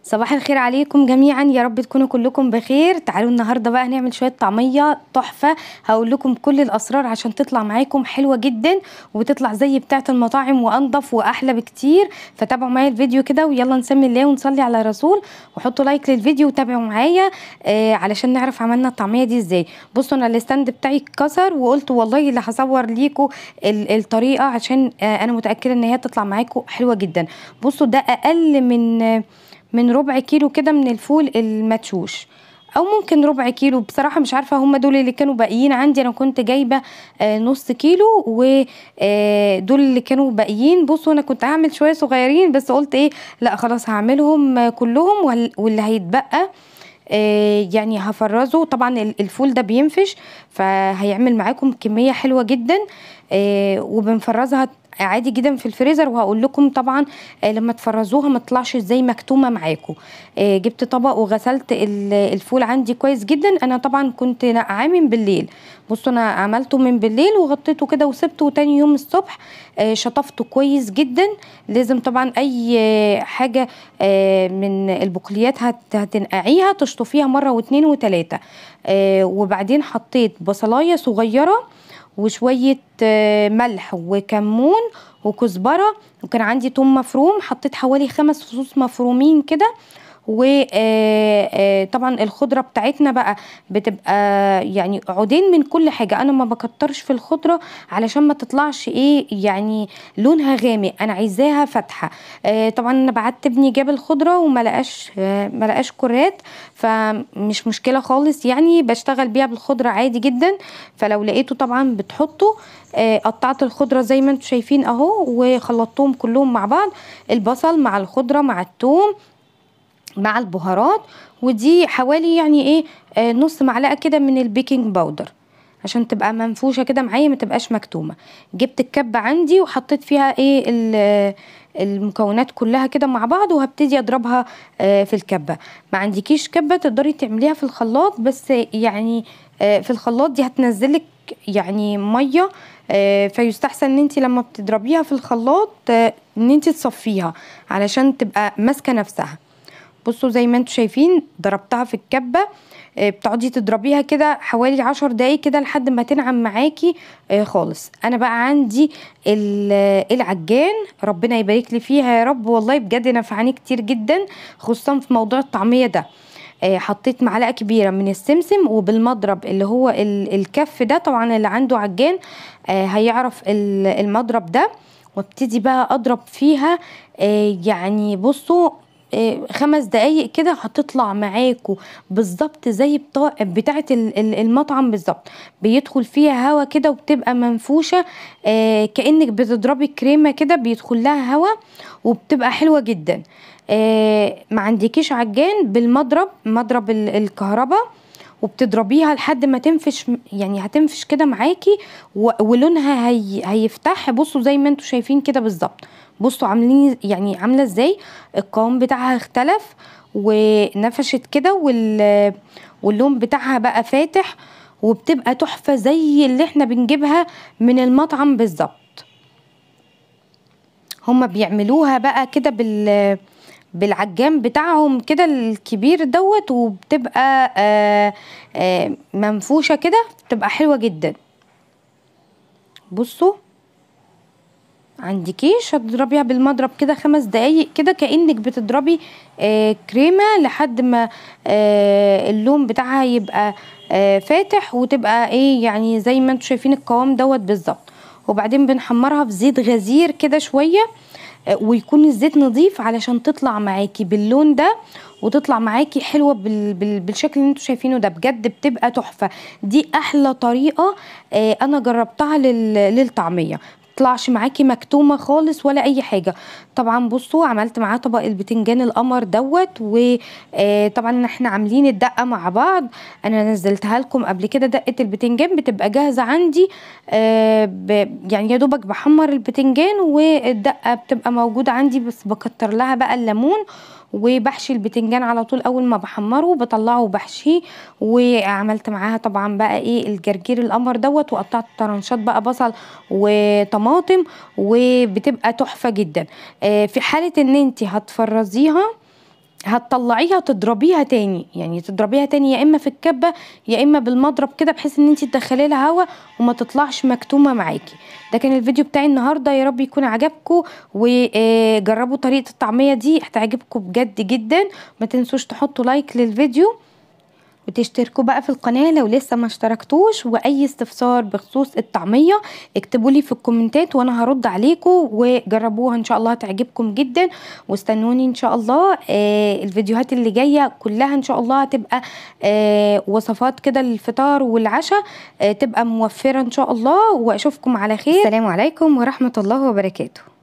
صباح الخير عليكم جميعا، يا رب تكونوا كلكم بخير. تعالوا النهارده بقى هنعمل شوية طعميه تحفة، هقول لكم كل الاسرار عشان تطلع معاكم حلوة جدا وتطلع زي بتاعه المطاعم وانضف واحلى بكتير. فتابعوا معايا الفيديو كده، ويلا نسمي الله ونصلي على رسول، وحطوا like للفيديو وتابعوا معايا علشان نعرف عملنا الطعمية دي ازاي. بصوا انا ال stand بتاعي اتكسر، وقلت والله اللي هصور ليكم الطريقة عشان انا متاكدة ان هي تطلع معاكم حلوة جدا. بصوا ده اقل من ربع كيلو كده من الفول المدشوش، او ممكن ربع كيلو، بصراحة مش عارفه هم دول اللي كانوا باقيين عندي. انا كنت جايبه نص كيلو ودول اللي كانوا باقيين. بصوا انا كنت هعمل شوية صغيرين، بس قلت ايه، لا خلاص هعملهم كلهم، واللي هيتبقى يعني هفرزه. طبعا الفول ده بينفش، فهيعمل معاكم كمية حلوة جدا، وبنفرزها عادي جدا في الفريزر. وهقول لكم طبعا لما تفرزوها ما تطلعش ازاي مكتومة معاكم. جبت طبق وغسلت الفول عندي كويس جدا. انا طبعا كنت نقعاه من بالليل، بصوا انا عملته من بالليل وغطيته كده وسبته، وتاني يوم الصبح شطفته كويس جدا. لازم طبعا اي حاجة من البقوليات هتنقعيها تشطفيها مرة واتنين وتلاتة. وبعدين حطيت بصلايه صغيرة وشوية ملح وكمون وكزبرة، وكان عندي توم مفروم، حطيت حوالي 5 فصوص مفرومين كده. وطبعا الخضرة بتاعتنا بقى بتبقى يعني عودين من كل حاجة، انا ما بكترش في الخضرة علشان ما تطلعش ايه يعني لونها غامق، انا عايزاها فاتحة. طبعا انا بعت ابني جاب الخضرة وما لقاش ما لقاش كرات، فمش مشكلة خالص، يعني بشتغل بيها بالخضرة عادي جدا. فلو لقيته طبعا بتحطه. قطعت الخضرة زي ما انتم شايفين اهو، وخلطتهم كلهم مع بعض، البصل مع الخضرة مع الثوم مع البهارات، ودي حوالي يعني ايه نص معلقه كده من ال baking powder عشان تبقى منفوشه كده معايا ما تبقاش مكتومة. جبت الكبه عندي وحطيت فيها ايه المكونات كلها كده مع بعض، وهبتدي اضربها في الكبه. ما عندكيش كبه تقدري تعمليها في الخلاط، بس يعني في الخلاط دي هتنزلك يعني مية، فيستحسن ان انت لما بتضربيها في الخلاط ان انت تصفيها علشان تبقى ماسكه نفسها. بصوا زي ما انتم شايفين ضربتها في الكبه، بتقعدي تضربيها كده حوالي 10 دقايق كده لحد ما تنعم معاكي خالص. انا بقى عندي العجان، ربنا يبارك لي فيها يا رب، والله بجد نفعني كتير جدا خصوصا في موضوع الطعمية ده. حطيت معلقه كبيرة من السمسم، وبالمضرب اللي هو الكف ده، طبعا اللي عنده عجان هيعرف المضرب ده. وابتدي بقى اضرب فيها يعني بصوا 5 دقايق كده هتطلع معاكم بالظبط زي بتاعه المطعم بالظبط، بيدخل فيها هوا كده وبتبقى منفوشه، كأنك بتضربي كريمة كده بيدخل لها هوا، وبتبقى حلوة جدا. ما عندكيش عجان، بالمضرب، مضرب الكهرباء، وبتضربيها لحد ما تنفش، يعني هتنفش كده معاكي ولونها هيفتح. بصوا زي ما انتم شايفين كده بالظبط، بصوا عاملين يعني عامله ازاي، القوام بتاعها اختلف ونفشت كده، واللون بتاعها بقى فاتح، وبتبقى تحفة زي اللي احنا بنجيبها من المطعم بالظبط. هما بيعملوها بقى كده بالعجان بتاعهم كده الكبير دوت، وبتبقى منفوشه كده، بتبقى حلوة جدا. بصوا عندكيش هتضربيها بالمضرب كده 5 دقايق كده كأنك بتضربي كريمة لحد ما اللون بتاعها يبقى فاتح، وتبقى ايه يعني زي ما انتم شايفين القوام دوت بالظبط. وبعدين بنحمرها في زيت غزير كده شوية، ويكون الزيت نظيف علشان تطلع معاكي باللون ده، وتطلع معاكي حلوة بالشكل اللي انتم شايفينه ده. بجد بتبقى تحفة، دي احلى طريقه انا جربتها للطعميه، تطلعش معاكي مكتومة خالص ولا اي حاجة. طبعا بصوا عملت معاه طبق البتنجان القمر دوت، وطبعا احنا عاملين الدقة مع بعض، انا نزلتها لكم قبل كده. دقه البتنجان بتبقى جاهزة عندي، يعني يا دوبك بحمر البتنجان والدقه بتبقى موجودة عندي، بس بكتر لها بقى الليمون وبحشي البتنجان على طول. اول ما بحمره بطلعه وبحشيه. وعملت معاها طبعا بقى ايه الجرجير القمر دوت، وقطعت طرنشات بقى بصل وطماطم، وبتبقى تحفة جدا. في حاله ان انت هتفرزيها هتطلعيها تضربيها تاني، يعني تضربيها تاني يا اما في الكبه يا اما بالمضرب كده، بحيث ان انت تدخلي لها هوا وما تطلعش مكتومة معاكي. ده كان الفيديو بتاعي النهارده، يا رب يكون عجبكم، وجربوا طريقه الطعمية دي هتعجبكم بجد جدا. ما تنسوش تحطوا like للفيديو وتشتركوا بقى في القناة لو لسه ما اشتركتوش، واي استفسار بخصوص الطعمية اكتبوا لي في الكومنتات وانا هرد عليكم، وجربوها ان شاء الله هتعجبكم جدا. واستنوني ان شاء الله الفيديوهات اللي جاية كلها ان شاء الله هتبقى وصفات كده للفطار والعشاء، تبقى موفرة ان شاء الله. واشوفكم على خير. السلام عليكم ورحمة الله وبركاته.